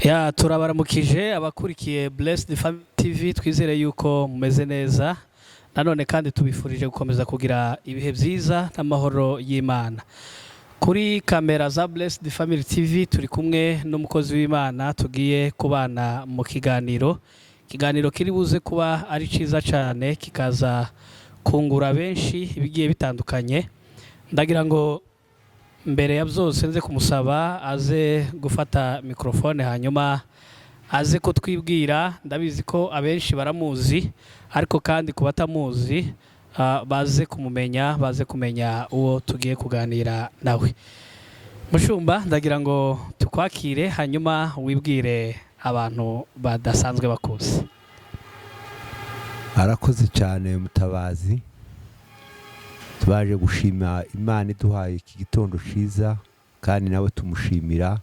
Ya, turabaramukije abakurikiye Blessed Family TV. Twizere yuko mumeze neza. Nanone kandi tubifurije gukomeza kugira ibihe byiza n'amahoro y'Imana. Kuri kamera za Blessed Family TV turi kumwe n'umukozi w'Imana tugiye kubana mu kiganiro, ikiganiro kiri buze kuba ari cyiza cyane, kikaza kungura benshi ibigiye bitandukanye. Ndagira ngo mbere ya byose nze kumusaba aze gufata mikorofone, hanyuma aze kutwibwira. Ndabizi ko abenshi baramuzi, ariko kandi ku batamuzi baze kumumenya, baze kumenya uwo tugiye kuganira nawe. Mushumba, ndagira ngo tukwakire, hanyuma wibwire abantu badasanzwe bakuzi. Arakoze cyane Mutabazi. Tubaje gushima Imana iduhaye iki gitondo cyiza, kandi nawe tumushimira.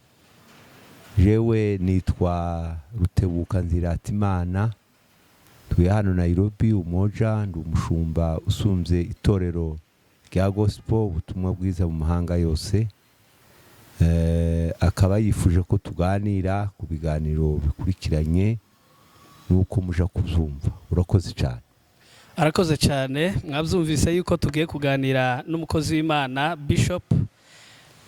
Jewe nitwa Rutebuka Nziratimana, tuye hano Nairobi, Umoja. Ndi umushumba usumbye itorero rya gospel, ubutumwa bwiza mu mahanga yose. Akaba yifuje ko tuganira ku biganiro bikurikiranye n'uko muja kubyumva. Urakoze cyane. Arakoze cyane. Mwabyumvise yuko tugiye kuganira n'umukozi w'Imana Bishop.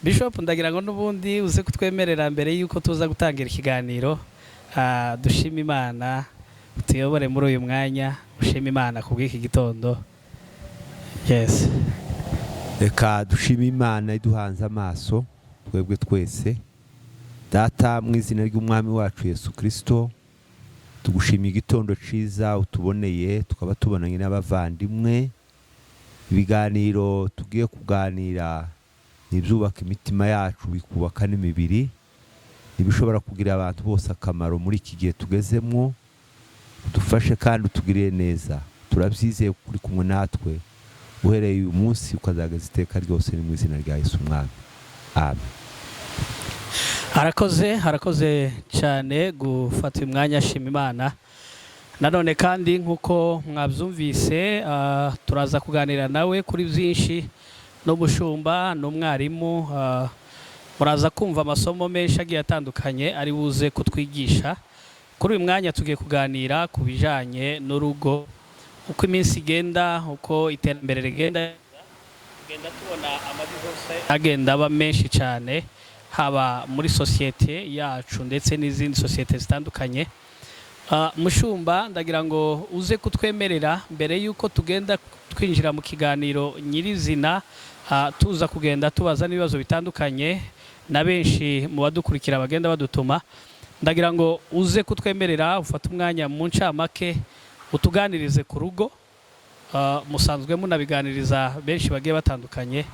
Bishop, ndagira ngo n'ubundi uze kutwemerera mbere yuko tuza gutangira ikiganiro, dushime Imana, tuyobore muri uyu mwanya, ushime Imana ku bw'iki gitondo. Yes. Reka dushime Imana iduhanze amaso twebwe twese. Data, mu izina ry'Umwami wacu Yesu Kirisito, tugushimiye igitondo cyiza utuboneye, tukaba tubonanye n'abavandimwe. Ibiganiro tugiye kuganira ni ibyubaka imitima yacu, bikubaka n'imibiri, ibishobora kugira abantu bose akamaro muri iki gihe tugezemo. Udufashe kandi utugirire neza. Turabyizeye ko uri kumwe natwe uhereye uyu munsi ukazageza iteka ryose. Ni mu izina rya Yesu Umwami, amen. Arakoze, arakoze cyane gufata uyu mwanya ashima Imana. Nanone kandi nk'uko mwabyumvise, turaza kuganira nawe kuri byinshi. N'umushumba, n'umwarimu, muraza kumva amasomo menshi agiye atandukanye ari buze kutwigisha. Kuri uyu mwanya tugiye kuganira ku bijyanye n'urugo. Uko iminsi igenda, uko iterambere rigenda, tugenda tubona amadivorce agenda aba menshi cyane, haba muri sosiyete yacu ndetse n'izindi sosiyete zitandukanye. Mushumba, ndagira ngo uze kutwemerera mbere y'uko tugenda twinjira mu kiganiro nyirizina, tuza kugenda tubaza n'ibibazo bitandukanye na benshi mu badukurikira bagenda badutuma, ndagira ngo uze kutwemerera ufate umwanya mu ncamake utuganirize ku rugo. Musanzwe munabiganiriza benshi bagiye batandukanye.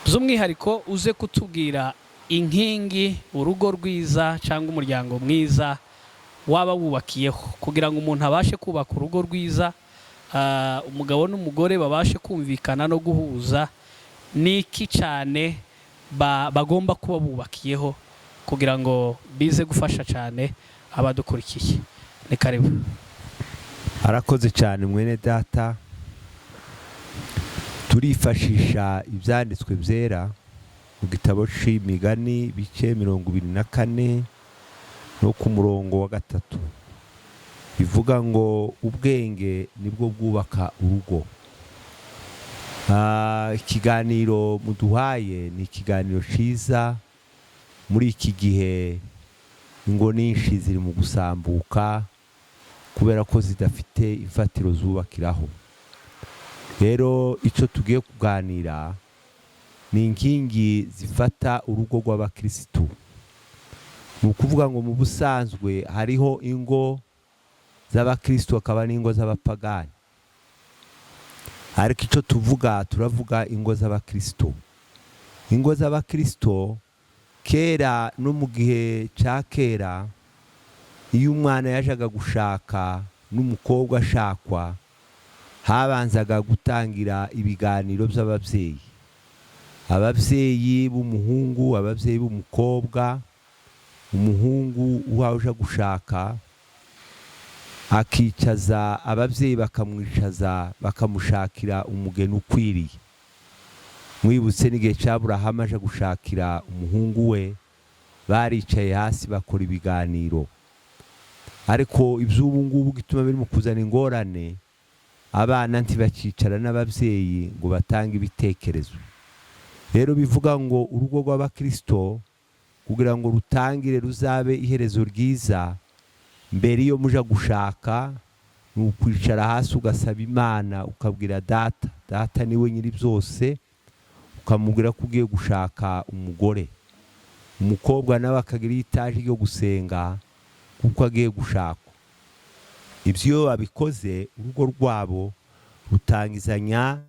By'umwihariko uze kutubwira inkingi urugo rwiza cyangwa umuryango mwiza waba wubakiyeho, kugira ngo umuntu abashe kubaka urugo rwiza, umugabo n'umugore babashe kumvikana no guhuza. Ni iki cyane bagomba kuba bubakiyeho kugira ngo bize gufasha cyane abadukurikiye? Ni karibu. Arakoze cyane mwene data. Turifashisha ibyanditswe byera mu gitabo c'Imigani, bice 24 no ku murongo wa 3, bivuga ngo: "Ubwenge nibwo bwubaka urugo." Ikiganiro muduhaye ni ikiganiro cyiza. Muri iki gihe ingo nyinshi ziri mu gusambuka kubera ko zidafite imfatiro zubakiraho. Rero icyo tugiye kuganira ni inkingi zifata urugo rw'abakirisitu. Ni ukuvuga ngo mu busanzwe hariho ingo z'abakirisitu, hakaba n'ingo z'abapagani, ariko icyo tuvuga, turavuga ingo z'abakirisitu. Ingo z'abakirisitu, kera no mu gihe cya kera, iyo umwana yajaga gushaka n'umukobwa ashakwa, habanzaga gutangira ibiganiro by'ababyeyi, ababyeyi b'umuhungu, ababyeyi b'umukobwa. Umuhungu uhawe uje gushaka akicaza ababyeyi, bakamwicaza, bakamushakira umugeni ukwiriye. Mwibutse n'igihe cya Burahamu aje gushakira umuhungu we. Baricaye hasi bakora ibiganiro. Ariko iby'ubu ngubu gituma biri mu kuzana ingorane, abana ntibakicara n'ababyeyi ngo batange ibitekerezo. Rero bivuga ngo urugo rw'abakirisito kugira ngo rutangire ruzabe iherezo ryiza, mbere iyo muja gushaka ni ukwicara hasi ugasaba Imana, ukabwira Data. Data niwe nyiri byose. Ukamubwira ko ugiye gushaka umugore, umukobwa nawe akagira itaje ryo gusenga kuko agiye gushakwa. Ibyo iyo babikoze, urugo rwabo rutangizanya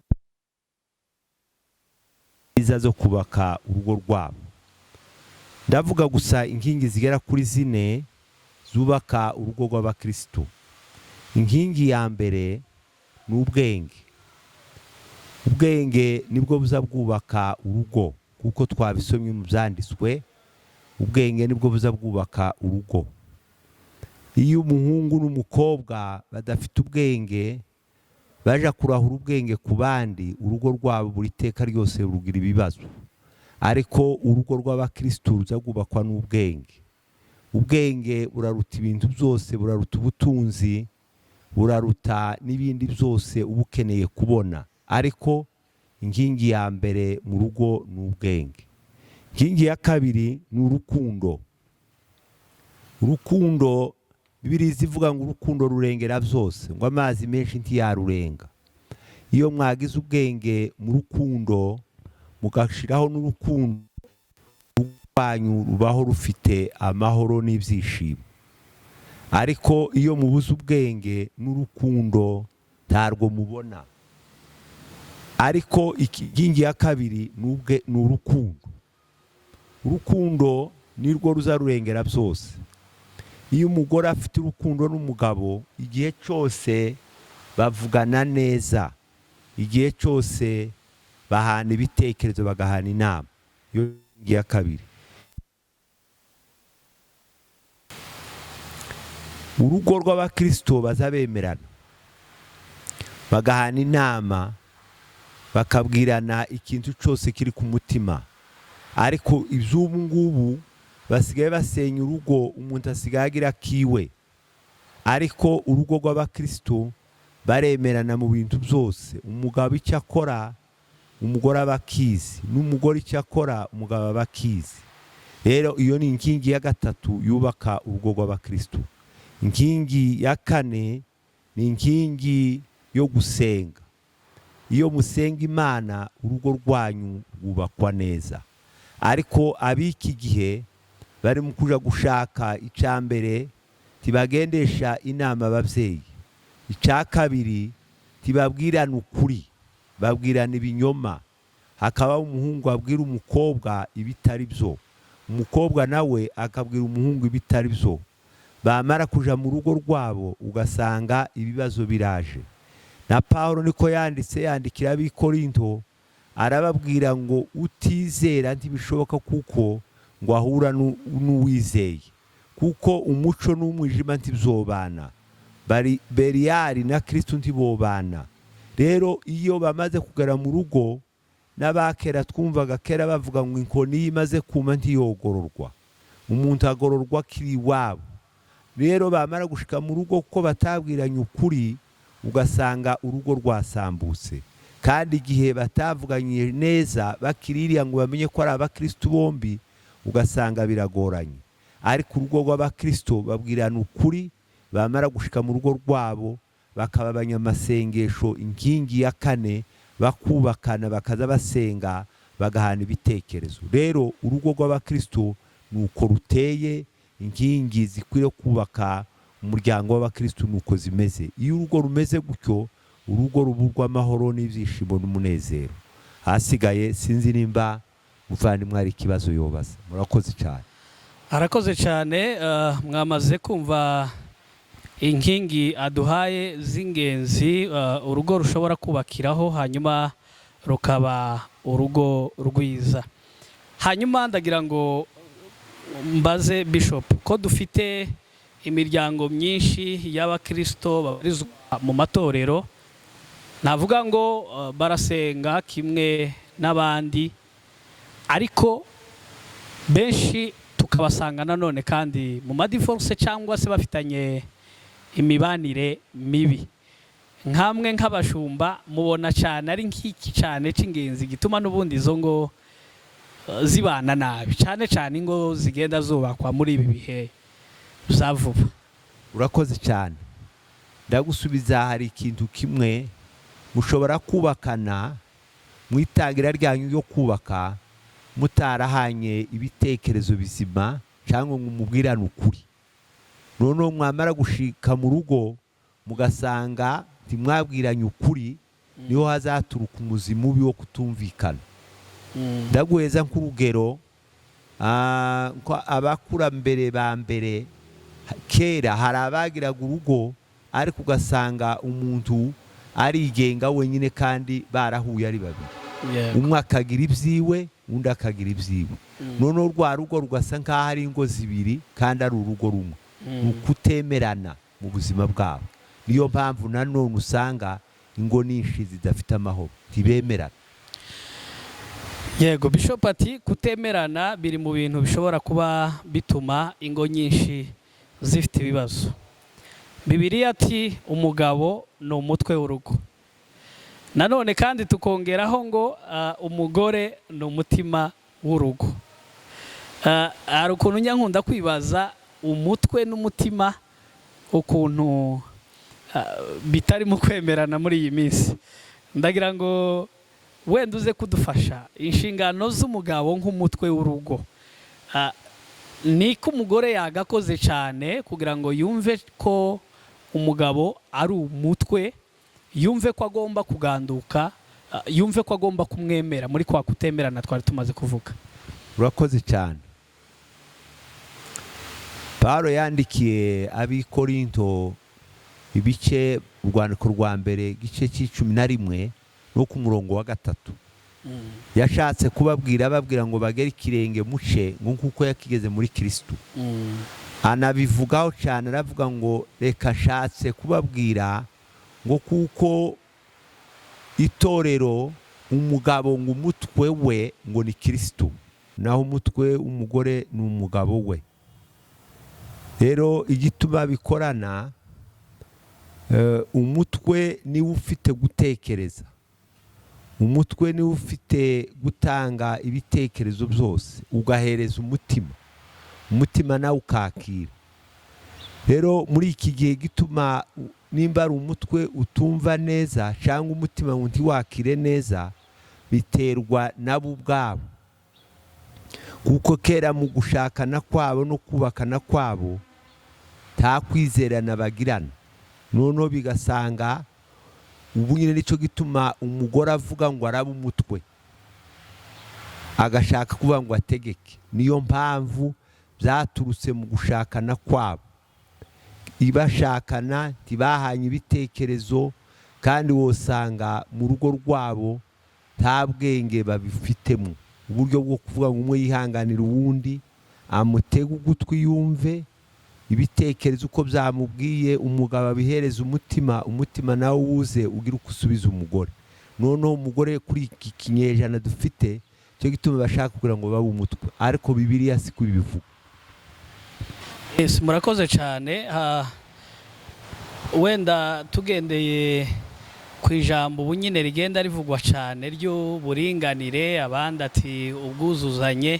nziza zo kubaka urugo rwabo. Ndavuga gusa inkingi zigera kuri zine zubaka urugo rw'abakristo. Inkingi ya mbere ni ubwenge. Ubwenge nibwo buza bwubaka urugo, kuko twabisomye mu byanditswe. Ubwenge nibwo buza bwubaka urugo. Iyo umuhungu n'umukobwa badafite ubwenge, baja kurahura ubwenge ku bandi, urugo rwabo buri teka ryose rugira ibibazo. Ariko urugo rw'abakristo ruza rwubakwa n'ubwenge. Ubwenge buraruta ibintu byose, buraruta ubutunzi, buraruta n'ibindi byose uba ukeneye kubona. Ariko inkingi ya mbere mu rugo ni ubwenge. Inkingi ya kabiri ni urukundo. Urukundo, Bibiliya ivuga ngo urukundo rurengera byose, ngo amazi menshi ntiyarurenga. Iyo mwagize ubwenge mu rukundo, mugashiraho n'urukundo, rwanyu rubaho rufite amahoro n'ibyishimo. Ariko iyo mubuze ubwenge n'urukundo, ntarwo mubona. Ariko inkingi ya kabiri ni urukundo. Urukundo nirwo ruza rurengera byose. Iyo umugore afite urukundo n'umugabo, igihe cyose bavugana neza, igihe cyose bahana ibitekerezo, bagahana inama. Iyo nkingi ya kabiri. Urugo rw'abakristo baza bemerana, bagahana inama, bakabwirana ikintu cyose kiri ku mutima. Ariko iby'ubu ngubu basigaye basenya urugo, umuntu asigaye agira akiwe. Ariko urugo rw'abakristo baremerana mu bintu byose. Umugabo icyo akora, umugore aba akizi, n'umugore icyo akora, umugabo aba akizi. Rero iyo ni inkingi ya gatatu yubaka urugo rw'abakristo. Inkingi ya kane ni inkingi yo gusenga. Iyo musenga Imana, urugo rwanyu rwubakwa neza. Ariko ab'iki gihe bari mu kuja gushaka, icya mbere ntibagendesha inama ababyeyi, icya kabiri ntibabwirana ukuri, babwirana ibinyoma. Hakaba umuhungu abwira umukobwa ibitari byo, umukobwa nawe akabwira umuhungu ibitari byo. Bamara kuja mu rugo rwabo, ugasanga ibibazo biraje. Na Pawulo niko yanditse, yandikira ab'i Korinto, arababwira ngo utizera ntibishoboka kuko ngo ahura n'uwizeye, kuko umuco n'umwijima ntibzobana, bari Beriyari na Kristo ntibobana. Rero iyo bamaze kugera mu rugo, n'abakera twumvaga kera bavuga ngo inkoni iyo imaze kuma ntiyogororwa, umuntu agororwa akiri iwabo. Rero bamara gushika mu rugo, kuko batabwiranye ukuri, ugasanga urugo rwasambutse. Kandi igihe batavuganye neza bakiririya ngo bamenye ko ari abakristo bombi, ugasanga biragoranye. Ariko urugo rw'abakristo babwirana ukuri, bamara gushika mu rugo rwabo bakaba abanyamasengesho, inkingi ya kane, bakubakana, bakaza basenga, bagahana ibitekerezo. Rero urugo rw'abakristo ni uko ruteye. Inkingi zikwiriye kubaka umuryango w'abakristo ni uko zimeze. Iyo urugo rumeze gutyo, urugo ruburwa amahoro n'ibyishimo n'umunezero. Ahasigaye sinzi nimba muvandimwe hari ikibazo yobaza. Murakoze cyane. Arakoze cyane. Mwamaze kumva inkingi aduhaye z'ingenzi urugo rushobora kubakiraho, hanyuma rukaba urugo rwiza. Hanyuma ndagira ngo mbaze Bishop ko dufite imiryango myinshi y'abakirisito babarizwa mu matorero, navuga ngo barasenga kimwe n'abandi, ariko benshi tukabona Tukabasanga nanone kandi mu ma divorce cyangwa se bafitanye imibanire mibi. Nkamwe nk'abashumba, mubona cyane ari nk'iki cyane cy'ingenzi gituma n'ubundi izo ngo zibana nabi, cyane cyane ingo zigenda zubakwa muri ibi bihe bya vuba? Urakoze cyane. Ndagusubiza, hari ikintu kimwe mushobora kubakana mu itangira ryanyu ryo kubaka mutarahanye ibitekerezo bizima cyangwa ngo mubwirane ukuri, noneho mwamara gushika mu rugo mugasanga ntimwabwiranye ukuri, niho hazaturuka umuzi mubi wo kutumvikana. Ndaguheza nk'urugero, ko abakurambere ba mbere kera hari abagiraga urugo, ariko ugasanga umuntu arigenga wenyine kandi barahuye ari babiri, umwe akagira ibyiwe, undi akagira ibyiwe, noneho rwa rugo rugasa nk'aho ari ingo zibiri kandi ari urugo rumwe. Ni ukutemerana mu buzima bwabo. Niyo mpamvu nanone usanga ingo nyinshi zidafite amahoro, ntibemerana. Yego, Bishop ati kutemerana biri mu bintu bishobora kuba bituma ingo nyinshi zifite ibibazo. Bibiliya ati umugabo ni umutwe w'urugo. Nanone kandi tukongeraho ngo umugore ni umutima w'urugo. Hari ukuntu njya nkunda kwibaza umutwe n'umutima, ukuntu bitarimo kwemerana muri iyi minsi. Ndagira ngo wenda uze kudufasha inshingano z'umugabo nk'umutwe w'urugo. Ni ko umugore yagakoze cyane kugira ngo yumve ko umugabo ari umutwe, yumve ko agomba kuganduka, yumve ko agomba kumwemera muri kwa kutemerana twari tumaze kuvuga. Urakoze cyane. Pawulo yandikiye Abikorinto ibice, urwandiko rwa mbere igice cya 11 no ku murongo wa 3, yashatse kubabwira, ababwira ngo bagere ikirenge muce ngo nk'uko yakigeze muri Kirisitu. Anabivugaho cyane, aravuga ngo reka ashatse kubabwira ngo kuko itorero, umugabo ngo umutwe we ngo ni Kirisitu, naho umutwe w'umugore ni umugabo we. Rero igituma bikorana, umutwe niwe ufite gutekereza, umutwe niwe ufite gutanga ibitekerezo byose, ugahereza umutima, umutima nawe ukakira. Rero muri iki gihe gituma nimba ari umutwe utumva neza cyangwa umutima ngo ntiwakire neza, biterwa nabo ubwabo, kuko kera mu gushakana kwabo no kubakana kwabo nta kwizerana bagirana. Noneho bigasanga ubu nyine nicyo gituma umugore avuga ngo arabe umutwe, agashaka kuvuga ngo ategeke. Niyo mpamvu byaturutse mu gushakana kwabo, ibashakana ntibahanye ibitekerezo, kandi wosanga mu rugo rwabo nta bwenge babifitemo, uburyo bwo kuvuga ngo umwe yihanganira uwundi, amutege ugutwi yumve ibitekerezo uko byamubwiye, umugabo abihereza umutima, umutima nawe wuze ugira uko usubiza umugore. Noneho umugore kuri iki kinyejana dufite, cyo gituma bashaka kugira ngo babe umutwe, ariko Bibiliya si kubivuga. Yes, murakoze cyane. Wenda tugendeye ku ijambo ubu nyine rigenda rivugwa cyane ry'uburinganire, abandi ati ubwuzuzanye,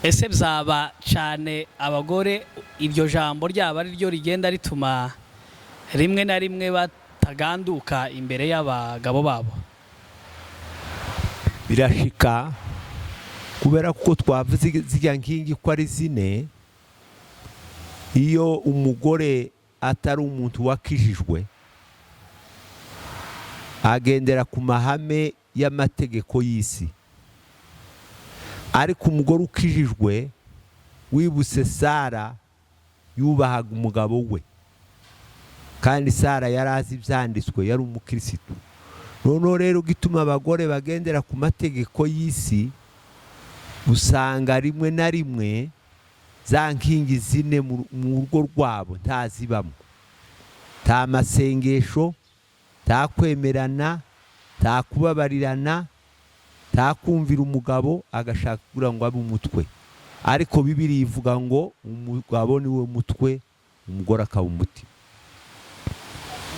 ese byaba cyane abagore iryo jambo ryaba ari ryo rigenda rituma rimwe na rimwe bataganduka imbere y'abagabo babo? Birashika, kubera ko twavuze ziriya nkingi ko ari zine. Iyo umugore atari umuntu wakijijwe, agendera ku mahame y'amategeko y'isi, ariko umugore ukijijwe, wibutse Sara yubahaga umugabo we, kandi Sara yari azi ibyanditswe, yari umukirisitu. Noneho rero gituma abagore bagendera ku mategeko y'isi, usanga rimwe na rimwe za nkingi zine mu rugo rwabo ntazibamo: nta masengesho, nta kwemerana, nta kubabarirana, nta kumvira umugabo, agashaka kugira ngo abe umutwe. Ariko Bibiliya ivuga ngo umugabo ni we mutwe, umugore akaba umutima.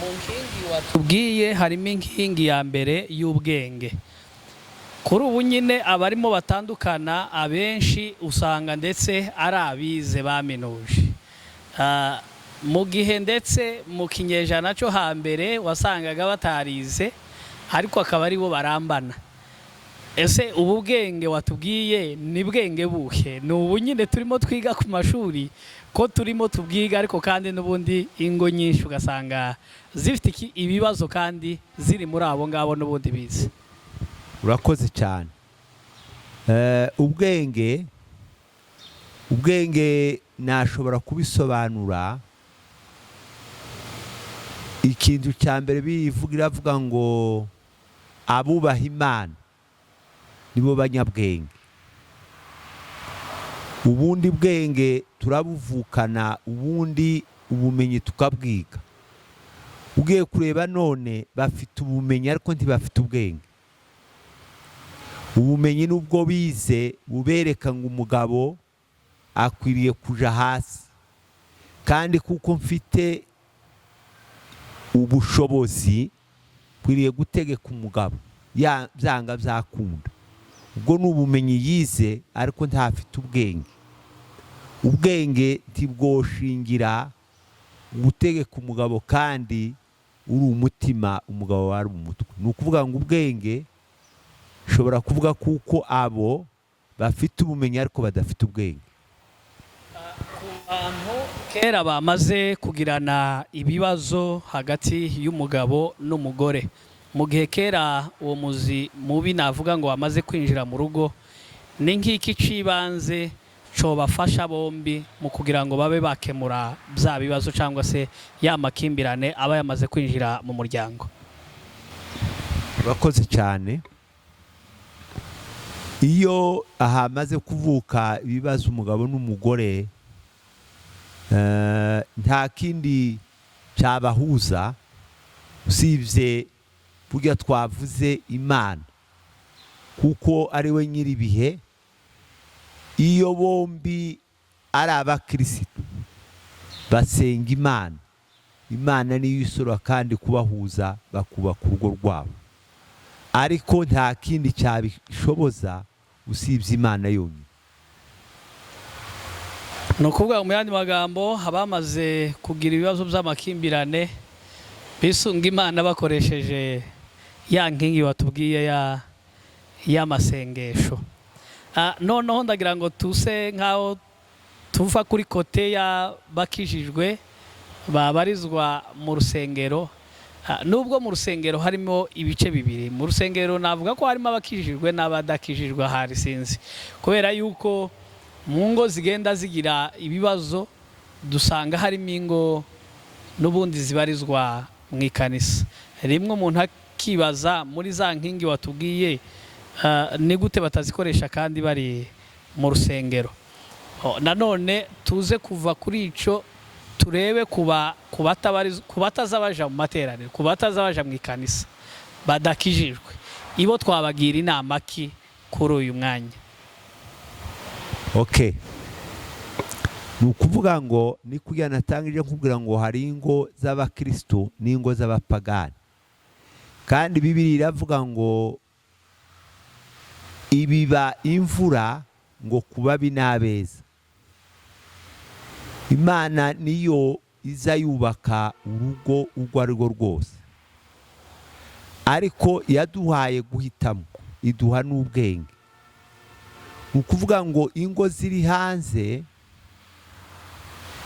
Mu nkingi watubwiye harimo inkingi ya mbere y'ubwenge. Kuri ubu nyine abarimo batandukana abenshi usanga ndetse ari abize baminuje. Mu gihe ndetse mu kinyejana cyo hambere wasangaga batarize, ariko akaba aribo barambana. Ese ubu bwenge watubwiye ni bwenge buhe? Ni ubu nyine turimo twiga ku mashuri, ko turimo tubwiga, ariko kandi n'ubundi ingo nyinshi ugasanga zifite ibibazo kandi ziri muri abo ngabo n'ubundi bize? Urakoze cyane. Ubwenge nashobora kubisobanura. Ikintu cya mbere bivuga, iravuga ngo abubaha Imana nibo banyabwenge. Ubundi bwenge turabuvukana, ubundi ubumenyi tukabwiga. Ugiye kureba none bafite ubumenyi ariko ntibafite ubwenge. Ubumenyi nubwo bize bubereka ngo umugabo akwiriye kuja hasi, kandi kuko mfite ubushobozi nkwiriye gutegeka umugabo byanga byakunda. Ubwo ni ubumenyi yize ariko ntafite ubwenge. Ubwenge ntibwoshingira gutegeka umugabo kandi uri umutima, umugabo wari umutwe. Ni ukuvuga ngo ubwenge ushobora kuvuga kuko abo bafite ubumenyi ariko badafite ubwenge. Abantu kera bamaze kugirana ibibazo hagati y'umugabo n'umugore, mu gihe kera uwo muzi mubi navuga ngo wamaze kwinjira mu rugo, ni nk'iki cy'ibanze cobafasha bombi mu kugira ngo babe bakemura bya bibazo cyangwa se ya makimbirane aba yamaze kwinjira mu muryango? Urakoze cyane. Iyo hamaze kuvuka ibibazo umugabo n'umugore, nta kindi cyabahuza usibye burya twavuze Imana, kuko ari we nyir'ibihe. Iyo bombi ari abakirisitu basenga Imana, Imana niyo isura kandi kubahuza bakubaka urugo rwabo. Ariko nta kindi cyabishoboza usibye Imana yonyine. Ni ukuvuga mu yandi magambo, abamaze kugira ibibazo by'amakimbirane bisunga Imana bakoresheje ya nkingi watubwiye y'amasengesho. Noneho ndagira ngo tuse nk'aho tuva kuri côté y'abakijijwe babarizwa mu rusengero. Nubwo mu rusengero harimo ibice bibiri, mu rusengero navuga ko harimo abakijijwe n'abadakijijwe, ahari sinzi, kubera yuko mu ngo zigenda zigira ibibazo dusanga harimo ingo n'ubundi zibarizwa mu ikanisa. Rimwe umuntu akibaza muri za nkingi watubwiye, ni gute batazikoresha kandi bari mu rusengero? Nanone tuze kuva kuri ico turebe kuba ku bataza baja mu materaniro, ku bataza baja mu ikanisa badakijijwe, ibo twabagira inama ki kuri uyu mwanya? Okay, ni ukuvuga ngo ni kugira natangije nkubwira ngo hari ingo z'abakristo n'ingo z'abapagani, kandi Bibiliya iravuga ngo ibiba imvura ngo ku babi n'abeza. Imana niyo iza yubaka urugo urwo ari rwo rwose, ariko yaduhaye guhitamo, iduha n'ubwenge. Ni ukuvuga ngo ingo ziri hanze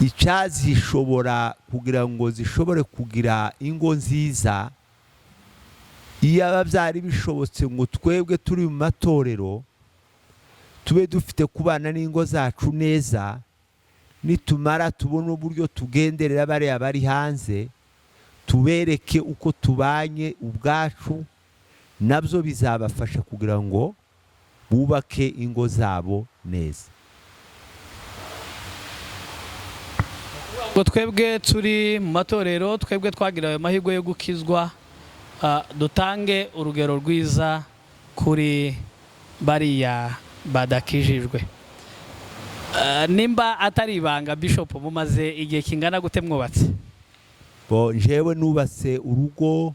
icyazishobora kugira ngo zishobore kugira ingo nziza, iyaba byari bishobotse ngo twebwe turi mu matorero tube dufite kubana n'ingo zacu neza, nitumara tubone uburyo tugenderera bariya bari hanze, tubereke uko tubanye ubwacu, nabyo bizabafasha kugira ngo bubake ingo zabo neza. Ngo twebwe turi mu matorero, twebwe twagira ayo mahirwe yo gukizwa, dutange urugero rwiza kuri bariya badakijijwe. Nimba atari ibanga, Bishop, mumaze igihe kingana gute mwubatse? Bo, njyewe nubatse urugo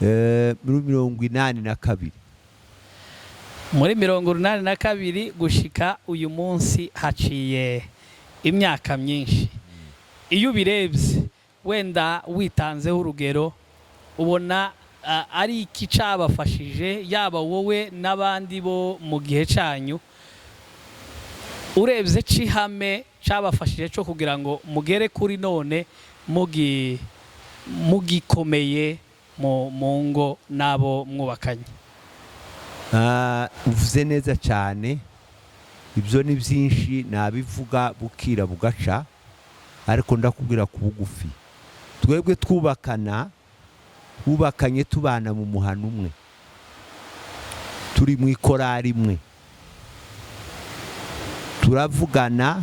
muri 82. Muri 82 gushika uyu munsi haciye imyaka myinshi. Iyo ubirebye, wenda witanzeho urugero, ubona ari iki cyabafashije, yaba wowe n'abandi bo mu gihe cyanyu, urebye c'ihame cyabafashije cyo kugira ngo mugere kuri none mugikomeye mu ngo n'abo mwubakanye? Uvuze neza cyane. Ibyo ni byinshi nabivuga bukira bugaca, ariko ndakubwira ku bugufi: twebwe twubakana, twubakanye tubana mu muhano umwe, turi mu ikorari imwe, turavugana,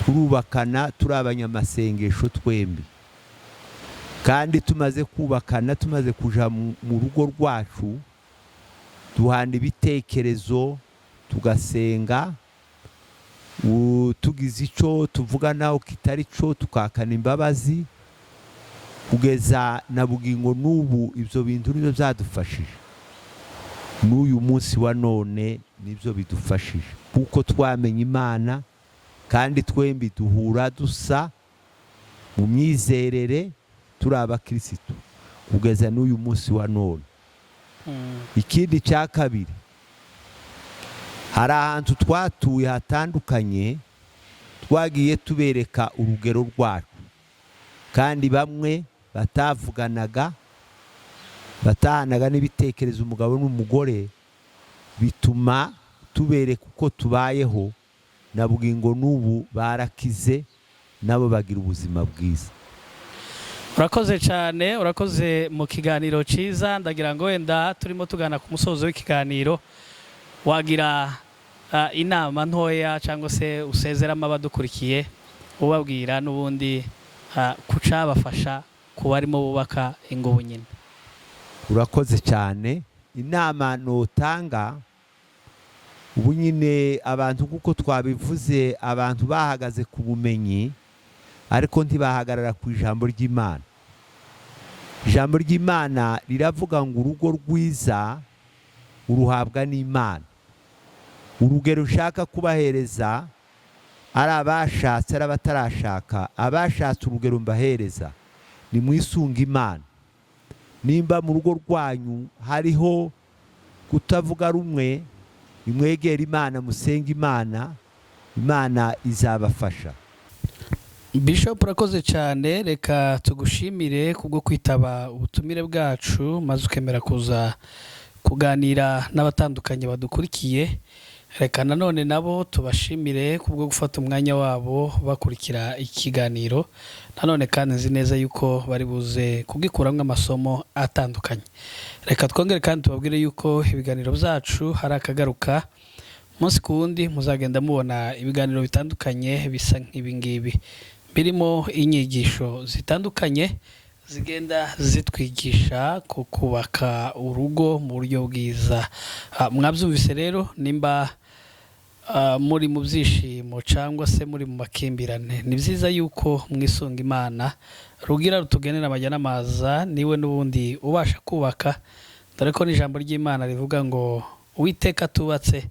turubakana, turi abanyamasengesho twembi. Kandi tumaze kubakana, tumaze kuja mu rugo rwacu, duhana ibitekerezo, tugasenga. Tugize icyo tuvuga naho kitari cyo, tukakana imbabazi. Kugeza na bugingo n'ubu, ibyo bintu nibyo byadufashije. N'uyu munsi wa none nibyo bidufashije, kuko twamenye Imana kandi twembi duhura dusa mu myizerere, turi abakirisitu kugeza n'uyu munsi wa none. Ikindi cya kabiri, hari ahantu twatuye hatandukanye, twagiye tubereka urugero rwacu, kandi bamwe batavuganaga, batahanaga n'ibitekerezo umugabo n'umugore, bituma tubereka uko tubayeho. Na bugingo n'ubu barakize, nabo bagira ubuzima bwiza. Urakoze cyane, urakoze mu kiganiro cyiza. Ndagira ngo wenda turimo tugana ku musozo w'ikiganiro, wagira inama ntoya cyangwa se usezeramo abadukurikiye, ubabwira n'ubundi ku cyabafasha ku barimo bubaka ingo nyine. Urakoze cyane. Inama notanga ubu nyine, abantu, kuko twabivuze, abantu bahagaze ku bumenyi ariko ntibahagarara ku ijambo ry'Imana. Ijambo ry'Imana riravuga ngo urugo rwiza uruhabwa n'Imana. Urugero ushaka kubahereza, ari abashatse, ari abatarashaka, abashatse, urugero mbahereza ni mwisunga Imana. Nimba mu rugo rwanyu hariho kutavuga rumwe, nimwegere Imana, musenge Imana, Imana izabafasha. Bishop, urakoze cyane. Reka tugushimire kubwo kwitaba ubutumire bwacu maze ukemera kuza kuganira n'abatandukanye badukurikiye. Reka nanone nabo tubashimire kubwo gufata umwanya wabo bakurikira ikiganiro. Nanone kandi nzi neza yuko bari buze kugikuramo amasomo atandukanye. Reka twongere kandi tubabwire yuko ibiganiro byacu hari akagaruka umunsi ku wundi. Muzagenda mubona ibiganiro bitandukanye bisa nk'ibi ngibi, birimo inyigisho zitandukanye zigenda zitwigisha ku kubaka urugo mu buryo bwiza. Mwabyumvise rero, nimba muri mu byishimo cyangwa se muri mu makimbirane, ni byiza yuko mwisunga Imana rugira rutugenera amajya n'amaza. Niwe n'ubundi ubasha kubaka, dore ko n'ijambo ry'Imana rivuga ngo Uwiteka atubatse,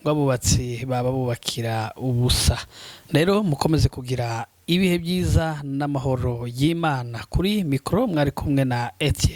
ngo abubatsi baba bubakira ubusa. Rero mukomeze kugira ibihe byiza n'amahoro y'Imana. Kuri mikoro mwari kumwe na Etienne.